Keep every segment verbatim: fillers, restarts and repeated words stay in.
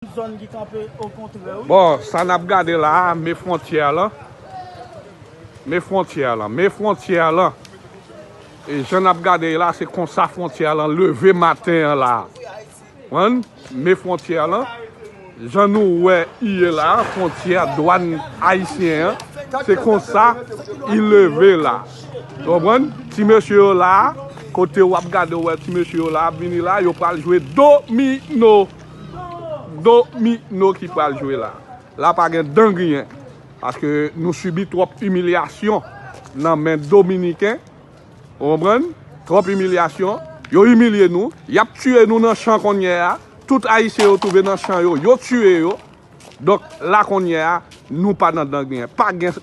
Zòn ki kanpe okontrè, wi. Bon, sa n ap gade la a, men fwontyè lan. Men fwontyè lan, men fwontyè lan. E jan n ap gade la, se konsa fwontyè lan leve maten an la a. Konprann? Men fwontyè lan. Jan nou wè i ye la a, fwontyè dwàn ayisyen an, se konsa i leve la. Ou konprann? Ti mesye yo la a, kote w ap gade, w wè ti mesye yo la ap vini la, yo pral jwe domino. Domino ki pral jwe la. La pa gen dan griyen. Paske nou sibi twòp imilyasyon nan men Dominiken. Ou konprann? Twòp imilyasyon. Yo imilye nou. Y ap tiye nou nan chan kounye a. Tout Ayisyen yo twouve nan chan yo, yo tiye yo. Donk, la kounye a, nou pa nan dan griyen. Pa gen,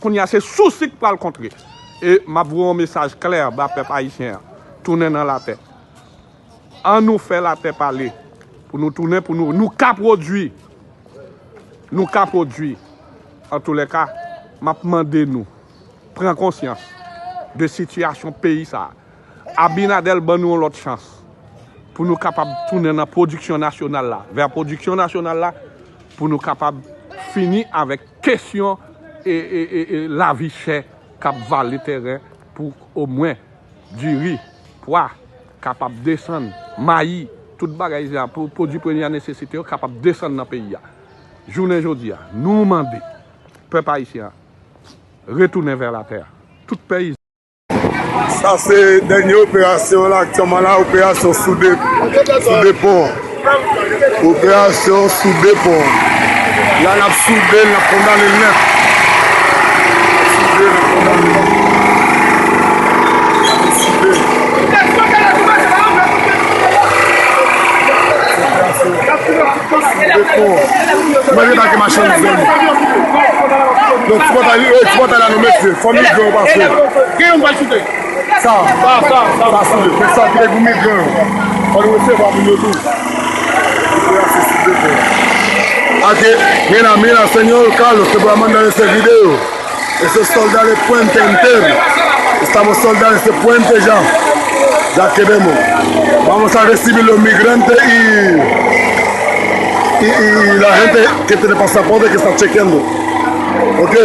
kounye a, se sousi k pral kontre. E m ap voye yon mesaj klè ba pèp ayisyen an. Tounen nan lapè. An nou fè latè pale. Pou nou tounen, pou nou, nou ka pwodui. Nou ka pwodui. Antoulèka, m ap mande nou, pran konsyans de sitiyasyon peyi sa a. Abinader ban nou yon lòt chans. Pou nou kapab tounen nan pwodiksyon nasyonal la. Vè pwodiksyon nasyonal la, pou nou kapab fini avèk kesyon e, e, e, e lavi chè k ap vale tèren pou omwen diri, pwa kapab desann, mayi, tout bagay sa, pou pwodui premyè nesesite yo kapab desann nan peyi a. Jounen jodi a, nou mande pèp ayisyen an retounen vè latè. Tout peyi. Sa se dènye operasyon la, aktyèlman la, operasyon sou de, sou de pon. Operasyon sou de pon. La n ap soude l, n ap kondane l nèt. N ap soude, n ap kondane l. N ap soude. Sou de pon. Mwen debake machandiz lan. Donk, sipòtè, eh, sipòtè la nou mete. Fò migran yo pase. Gen yon bal sou tè. Sa. Sa, sa, sa. Sa sou li. Fè sa ki te pou migran yo. Fò nou resevwa moun yo tou. Gracias, Señor Carlos, te voy a mandar este video. Ese soldado de puente entero. Estamos soldando este puente ya. Ya que vemos. Vamos a recibir los migrantes y, y, y la gente que tiene pasaporte que está chequeando. Ok.